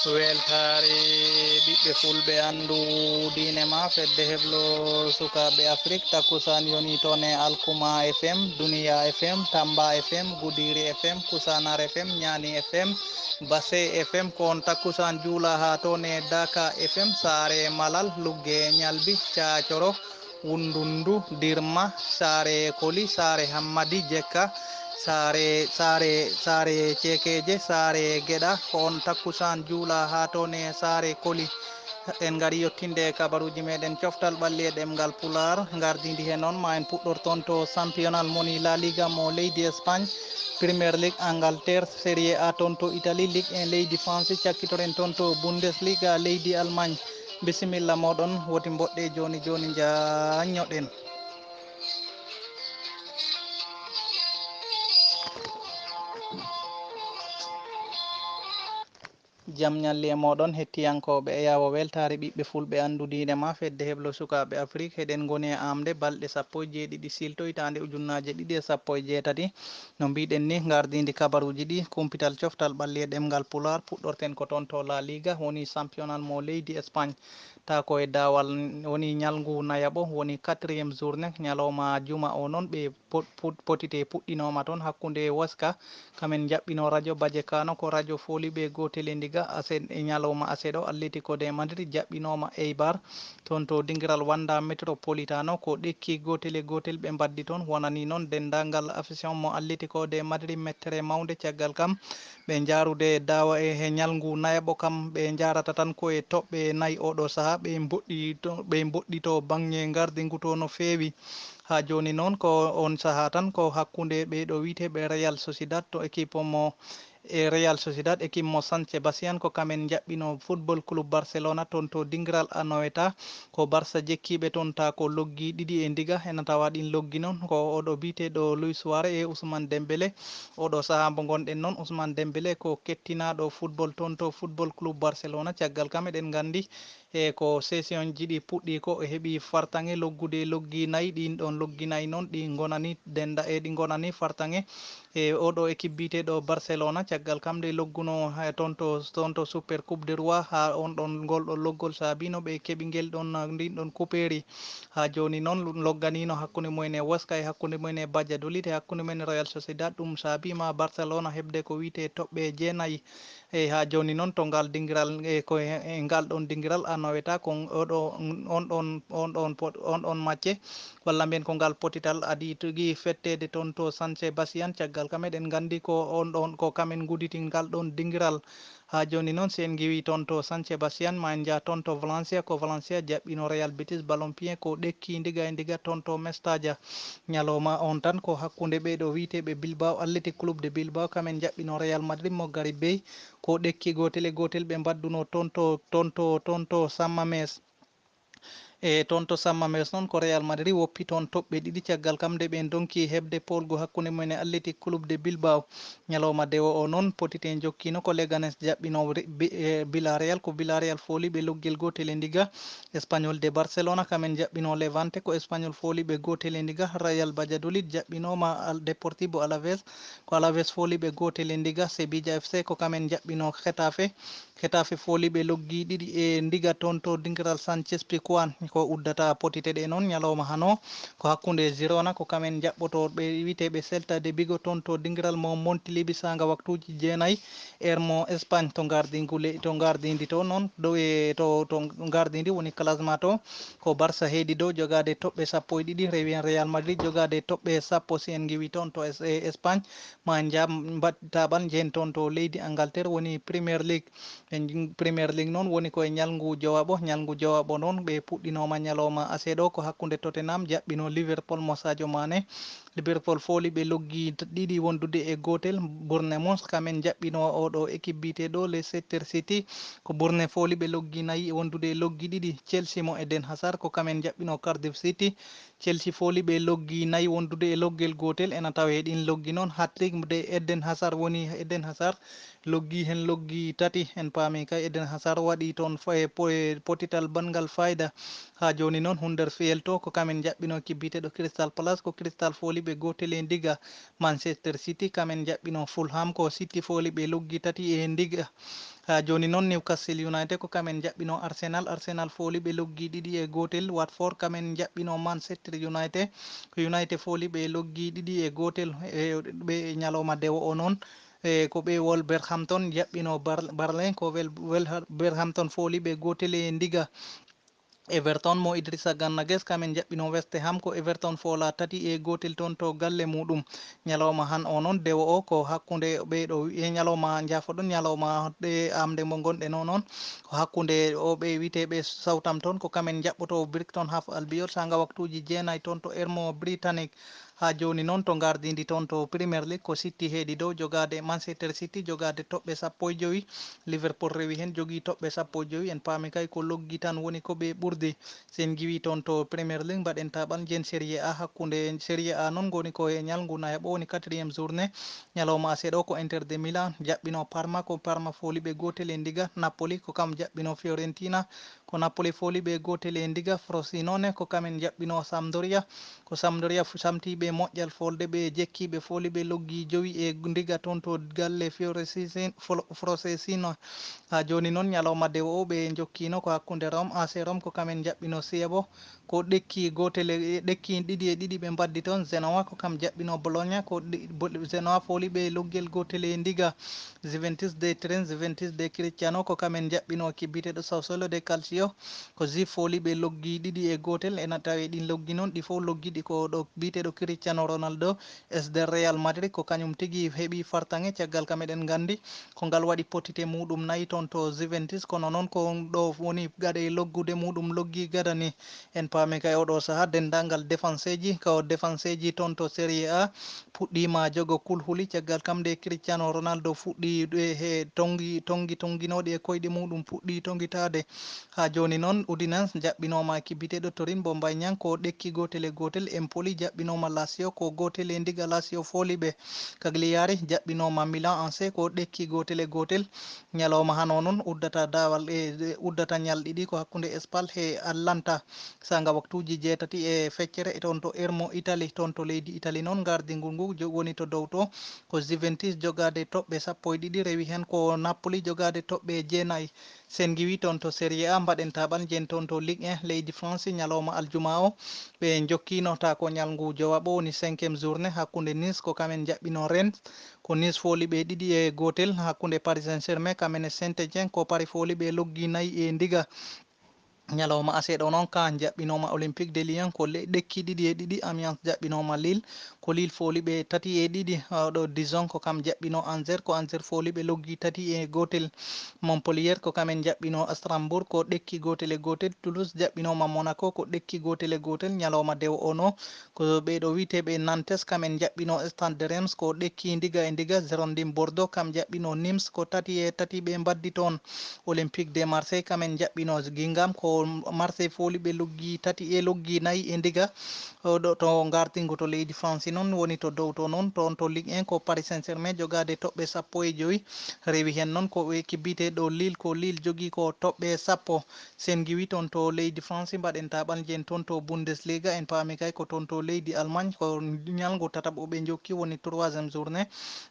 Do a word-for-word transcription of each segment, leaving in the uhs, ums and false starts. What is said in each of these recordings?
Weltaare ɓiɓɓe fulɓe, anndu diine ma, fedde heblo sukaaɓe Afrik. Takkusaan yoni toon e Alkuma F M, Duniya F M, Tamba F M, Gudiri F M, Kusanar F M, Ñaani F M, Base F M. Ko on takkusaan juula haa toon e Daka F M, Saare Malal, Lugge Ñalbi, Caacoro, Wundundu, Dirma, Saare Koli, Saare Hammadi, Jekka, Saare, Saare, Saare Ceekeeje, Saare Geɗa. Ko on takkusaan juula haa toon e Saare Koli. En ngari yottinde kabaruuji meɗen coftal ɓalli e ɗemngal Pulaar, ngardiindi he noon ma en puɗɗor toon to sampiyonal moni La Liga mo leydi Espagne, Premier League Angleterre, Serie A toon to Italie, Ligue un leydi France, cakkitoren toon to Bundesliga leydi Allemagne. Bisimilla mooɗon, woti mboɗɗe jooni jooni, njaññoɗen. Jam ñalli e mooɗon, hettiyankooɓe e yaawo weltaare ɓiɓɓe fulɓe, anndu diine ma, fedde heblo sukaaɓe Afrik. Heɗen ngoni e aamde balɗe sappo e jeeɗiɗi silto hitaande ujunnaaje ɗiɗi e sappo e jeetati. No mbiɗen ni, ngardiindi kabaruuji ɗi, kumpital coftal ɓalli e ɗemngal Pulaar, puɗɗorten ko toon to La Liga, woni sampiyonal mo leydi Espagne. Ta ko e daawal, woni ñalngu nayaɓo, woni quatrième journée, ñalawma juma o noon, ɓe po-, pu-, potite puɗɗinooma toon hakkunde Waska, kamen njaɓɓino radio Bajekano, ko radio fooliɓe gootel e ndiga, ase-, e ñalawma aseɗo, Atletico de Madrid jaɓɓinooma Eibar, toon to dingiral Wanda Metropolitano, ko ɗekki gootel e gootel ɓe mbaddi toon, wonani noon denndaangal afision mo Atletico de Madrid mettere mawnde. Caggal kam, ɓe njaarude daawa e he ñalngu nayaɓo kam, ɓe njaarata tan ko e toɓɓe nayi oɗo sahaa, ɓe mboɗɗi to, ɓe mboɗɗi to baŋŋe ngardingu to no feewi. Haa jooni noon ko on sahaa tan ko hakkunde ɓee ɗo wiyeteeɓe Real Sociedad to équipe mo, e Real Sociedad équipe mo San Sebastian ko kamen njaɓɓino Football Club Barcelona toon to dingiral Anoeta. Ko Barça jekkiiɓe toon ta ko loggi ɗiɗi e ndiga, ena tawa ɗin loggi noon ko oɗo biyeteeɗo Luis Suarez e Ousmane Dembélé. Oɗo sahaa mbo ngonɗen noon, Ousmane Dembélé ko kettinaaɗo football toon to Football Club Barcelona. Caggal kam eɗen nganndi e ko session ji ɗi puɗɗi ko o heɓi fartaŋe loggude loggi nayi, ɗin ɗon loggi nayi noon ɗi ngonani dennda e ɗi ngonani fartaŋe e oɗo équipe biyeteeɗo Barcelona. Caggal kam nde logguno e toon to, toon to Super Coupe du Roi, haa on ɗon, ngol ɗon loggol saabino ɓe keɓi ngel ɗon, ndin ɗon kupeeri. Haa jooni noon logganino hakkunde mumen e Waska e hakkunde mumen e Valladolid e hakkunde mumen e Real Sociedad. Ɗum saabima Barcelona heɓde ko wiyetee toɓɓe jeenayi. Eyi, haa jooni noon to ngal dingiral, e ko e, e ngal ɗon dingiral a naweta ko oɗo, on ɗon, on ɗon pot-, on ɗon macce, walla mbiyen ko ngal potital adii tigi fetteede toon to San Sebastian. Caggal kam eɗen nganndi ko on ɗon, ko kamen nguditi ngal ɗon dingiral. Haa jooni noon, si en ngiwii toon to San Sebastian, ma en njah toon to Valencia, ko Valencia jaɓɓino Real Betis Balompié ko ɗekki ndiga e ndiga toon to Mestalla. Ñalawma on tan ko hakkunde ɓee ɗo wiyeteeɓe Bilbao, Athletic Club de Bilbao, kamen jaɓɓino Real Madrid mo Gareth Bale ko ɗekki gootel e gootel ɓe mbadduno toon to, toon to, toon to San Mamés. E toon to San Mamés noon ko Real Madrid woppi toon toɓɓe ɗiɗi, caggal kam nde ɓe ndonki heɓde poolgu hakkunde mumen e Athletic Club de Bilbao. Ñalawma dewo o noon, potite jokkino ko Leganes jaɓɓino Re-, Bi-, e Villarreal, ko Villarreal fooliiɓe loggel gootel e ndiga. Español de Barcelona kamen jaɓɓino Levante, ko Español fooliiɓe gootel e ndiga. Real Valladolid jaɓɓinooma Al-, Deportivo Alaves, ko Alaves fooliiɓe gootel e ndiga. Sevilla F C ko kamen jaɓɓino Getafe. Getafe fooliiɓe loggi ɗiɗi e ndiga toon to dingiral Sánchez Pizjuán. Ko uddata potite ɗe noon ñalawma hano ko hakkunde Girona, ko kamen jaɓɓoto ɓe wiyeteeɓe Celta de Vigo toon to dingiral mo Montilivi saanga waktuuji jeenayi, heure mo Espagne to ngardingu le-, to ngardindi to noon, ɗo e to, to ngardindi woni classement to, ko Barça heedi dow jogaade toɓɓe sappo e ɗiɗi, rewi en Real Madrid jogaade toɓɓe sappo si en ngiwi toon to Es-, e Espagne, ma en njah mbaɗ taɓal njehen toon to leydi Angleterre woni Premier League. E njin-, Premier League noon woni ko e ñalngu jowaɓo, ñalngu jowaɓo noon ɓe puɗɗinooma ñalawma aseɗo ko hakkunde Tottenham jaɓɓino Liverpool mo Sadio Mané. Liverpool fooli ɓe loggi t-, ɗiɗi wondude e gootel. Bournemouth kamen jaɓɓino oɗo équipe biyeteeɗo Leicester City. Ko Bourne fooli ɓe loggi nayi wondude e loggi ɗiɗi. Chelsea mo Eden Hazard ko kamen jaɓɓino Cardiff City. Chelsea fooli ɓe loggi nayi wondude e loggel gootel. Ena tawa e ɗin loggi noon hat-trick de Eden Hazard woni Eden Hazard loggi heen loggi tati. En paami kay Eden Hazard waɗi toon fo-, e po-, e potital banngal fayda. Haa jooni noon Huddersfield to ko kamen jaɓɓino ki biyeteeɗo Crystal Palace, ko Crystal fooli ɓe gootel e ndiga. Manchester City kamen jaɓɓino Fulham, ko City fooli ɓe loggi tati e ndiga. Ha jooni noon, Newcastle United ko kamen jaɓɓino Arsenal. Arsenal fooli ɓe loggi ɗiɗi e gootel. Watford kamen jaɓɓino Manchester United. Ko United fooli ɓe loggi ɗiɗi e gootel e ɓe ñalawma dewo o noon. E ko ɓe Wolverhampton jaɓɓino Bar-, Berlin. Ko Wel-, Welverhampton fooli ɓe gootel e ndiga. Everton mo Idrissa Gana Gueye kamen jaɓɓino West Ham. Ko Everton foola tati e gootel toon to galle muɗum. Ñalawma han o noon, dewo o ko hakkunde ɓee ɗo, e ñalawma, njaafoɗon, ñalawma ɗe amde mo ngonɗen o noon, ko hakkunde o ɓe wiyetee ɓe Southampton, ko kamen jaɓɓoto Brighton Hove Albion, sanga waktuuji jeenayi toon to Ermo Britannique. Haa jooni noon to ngardiindi toon to Premier League, ko City heedi dow jogaade Manchester City, jogaade toɓɓe sappo e jowi. Liverpool rewi heen, jogii toɓɓe sappo e jowi. En paami kay ko loggi tan woni ko ɓe ɓurdi. So en ngiwii toon to Premier League, mbaɗen taaɓal njen Serie A. Hakkunde Serie A noon ngoni ko e ñalngu nayaɓo, woni quatrième journée. Ñalawma aset o ko Inter de Milan jaɓɓino Parma, ko Parma fooli ɓe gootel e ndiga. Napoli ko kam jaɓɓino Fiorentina, ko Napoli fooli ɓe gootel e ndiga. Frosinone ko kamen jaɓɓino Sampdoria, ko Sampdoria fu-, samti ɓe moƴƴal folde ɓe jekki ɓe fooli ɓe loggi jowi e ndiga toon to galle Fiorentin-, Flo-, Frosinone. Haa jooni noon ñalawma dewo o ɓe njokkino ko hakkunde Rome, A C Rome ko kamen jaɓɓino Sassuolo, ko ɗekki gootel e, ɗekki ɗiɗi e ɗiɗi ɓe mbaddi toon. Genoa ko kam jaɓɓino Bologna, ko ɗi-, Bo-, Genoa fooli ɓe loggel gootel e ndiga. Juventus de Turin, Juventus de Cristiano ko kamen jaɓɓino ki biyeteeɗo Sassuolo de Calcio. Ko Juve fooli ɓe loggi ɗiɗi e gootel, ena tawe ɗin loggi noon, ɗi fof loggi ɗi ko ɗo biyeteeɗo Cristiano Ronaldo, S D Real Madrid, ko kañum tigi heɓi fartaŋŋe. Caggal kam eɗen nganndi ko ngal waɗi potite muɗum nayi toon to Juventus, kono noon ko ɗo woni gaɗa e loggude muɗum loggi gadani. En paami kay oɗo sahaa denndaangal defenseeji, ko defenseeji toon to Serie A puɗɗiima jogo kulhuli. Caggal kam nde Cristiano Ronaldo fuɗɗi e he tongi, tongi, tonginooɗi e koyɗe muɗum puɗɗi tongitaade. Haa jooni noon, Udinese jaɓɓinooma ki biyeteeɗo Turin, Bombay Ñang ko ɗekki gootel e gootel. Empoli jaɓɓinooma Lazio ko gootel e ndiga, Lazio fooli ɓe. Cagliari jaɓɓinooma Milan A C ko ɗekki gootel e gootel. Ñalawma hano noon uddata daawal e, e uddata ñalɗi ɗi ko hakkunde Spal he Atalanta. Sanga waktuuji jeetati e feccere e toon to Ermo Italie, toon to leydi Italie noon, gardingol ngu jo-, woni to dow to. Ko Juventus jogaade toɓɓe sappo e ɗiɗi, rewi heen ko Napoli jogaade toɓɓe jeenayi. Sen ngiwi toon to Serie A, mbaɗen taaɓal njen toon to Ligue un leydi France, ñalawma aljuma o. Ɓe njokkiino ta ko ñalngu jowaɓo, woni cinquième journée, hakkunde Nice ko kamen jaɓɓino Rennes. Ko Nice fooli ɓe ɗiɗi e gootel, hakkunde Paris Saint-Germain kamen e Saint-Étienne, ko Paris fooli ɓe loggi nayi e ndiga. Ñalawma aset o noon, Caen jaɓɓinooma Olympique de Lyon ko le-, ɗekki ɗiɗi e ɗiɗi. Amiens jaɓɓinooma Lille, ko Lille fooli ɓe tati e ɗiɗi. Oɗo Dijon ko kam jaɓɓino Angers, ko Angers fooli ɓe loggi tati e gootel. Montpellier ko kamen jaɓɓino Strasbourg ko ɗekki gootel e gootel. Toulouse jaɓɓinooma Monaco ko ɗekki gootel e gootel. Ñalawma dewo o no ko ɓee ɗo wiyetee ɓe Nantes, kamen jaɓɓino Stade de Reims ko ɗekki ndiga e ndiga. Girondins Bordeaux kam jaɓɓino Nimes ko tati e tati ɓe mbaddi toon. Olympique de Marseille kamen jaɓɓino Guingamp, ko Marseille fooli ɓe loggi tati e loggi nayi e ndiga. Oɗo to ngartingo to leydi France noon woni to dow to noon, toon to Ligue un ko Paris Saint-Germain jogaade toɓɓe sappo e jowi. Rewi heen noon ko équipe biyeteeɗo Lille, ko Lille jogii ko toɓɓe sappo. Sen ngiwi toon to leydi France, mbaɗen taaɓal njen toon to Bundesliga, en paami kay ko toon to leydi Allemagne, ko ñalngu tataɓo ɓe njokki woni troisième journée.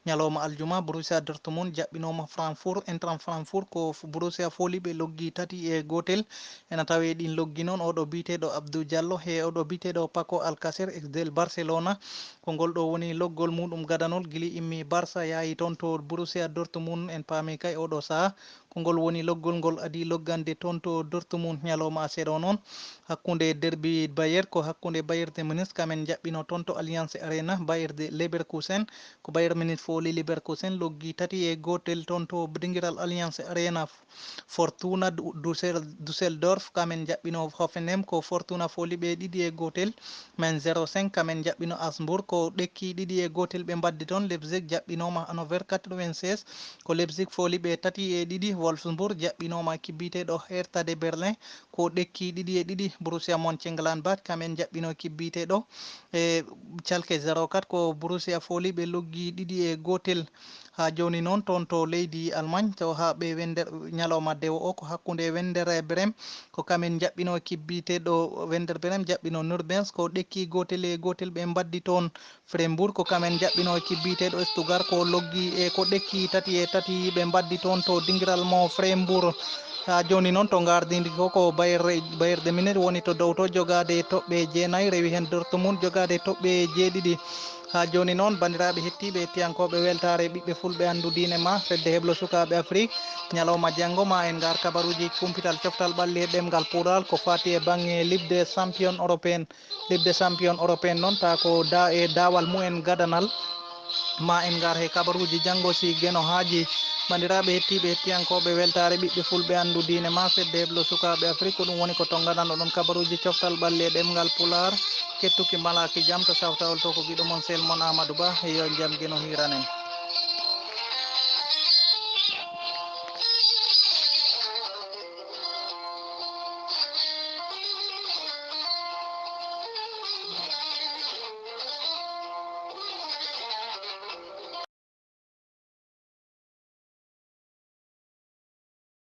Ñalawma aljuma, Borussia Dortmund jaɓɓinooma Frankfurt, Eintracht Frankfurt ko f-, Borussia fooli ɓe loggi tati e gootel. Ena tawee ɗin loggi noon, oɗo biyeteeɗo Abdou Diallo he oɗo biyeteeɗo Paco Alcacer, ex del Barcelona. Ko ngol ɗo woni loggol muɗum gadanol, gili immi Barça, yaayi toon to Borussia Dortmund. En paami kay oɗo sahaa, ko ngol woni loggol ngol adii loggande toon to Dortmund. Ñalawma aset o noon, hakkunde derbi Bayern, ko hakkunde Bayern de Munich, kamen jaɓɓino toon to Allianz Arena, Bayern de Leverkusen. Ko Bayern Munich fooli Leverkusen, loggi tati e gootel toon to dingiral Allianz Arena. Fortuna Du-, Dussel-, Düsseldorf, kamen jaɓɓino Hoffenheim, ko Fortuna fooli ɓe ɗiɗi e gootel. Mainz zéro cinq, kamen jaɓɓino Augsburg, ko ɗekki ɗiɗi e gootel ɓe mbaddi toon. Leipzig jaɓɓinooma Hannover quatre-vingt-seize, ko Leipzig fooli ɓe tati e ɗiɗi. Wolfsburg jaɓɓinooma équipe biyeteeɗo Hertha de Berlin, ko ɗekki ɗiɗi e ɗiɗi. Borussia Mönchengladbach, kamen jaɓɓino équipe biyeteeɗo, e, Schalke zéro quatre, ko Borussia fooli ɓe loggi ɗiɗi e gootel. Haa jooni noon, toon to leydi Allemagne, to haa ɓe Wender-, ñalawma dewo o, ko hakkunde Werder Bremen, ko kamen jaɓɓino équipe biyeteeɗo Werder Bremen, jaɓɓino Nürnberg, ko ɗekki gootel e gootel ɓe mbaddi toon. Freiburg ko kamen jaɓɓino e kibbiiteeɗo Stuttgart ko loggi e ko ɗekki tati e tati ɓe mbaddi toon to dingiral mo Freiburg. Haa jooni noon to ngardindi ko ko Bayern, Bayern de Munich woni to dow to jogaade e toɓɓe jeenayi, rewi heen Dortmund jogaade e toɓɓe jeeɗiɗi. Haa jooni noon, banndiraaɓe hettiiɓe, hettiyankooɓe weltaare ɓiɓɓe fulɓe anndu diine ma, fedde heblo sukaaɓe Afrik, ñalawma janngo ma en ngar kabaruuji kumpital coftal ɓalli e ɗemngal Pulaar ko faati e baŋŋe Ligue des Champions Européen. Ligue des Champions Européen noon, taa ko da e daawal mumen gadanal. Ma en ngar he kabaruuji janngo si Geno haaji. Banndiraaɓe hettiiɓe, hettiyankooɓe weltaare ɓiɓɓe fulɓe anndu diine ma, fedde heblo sukaaɓe Afrik, ko ɗum woni ko tonnganaano ɗon kabaruuji coftal ɓalli e ɗemngal Pulaar. Kettuki malaaki jam to sawtawol to ko giɗo mon sel mon Amadou Ba, yo jam Geno hiiranen.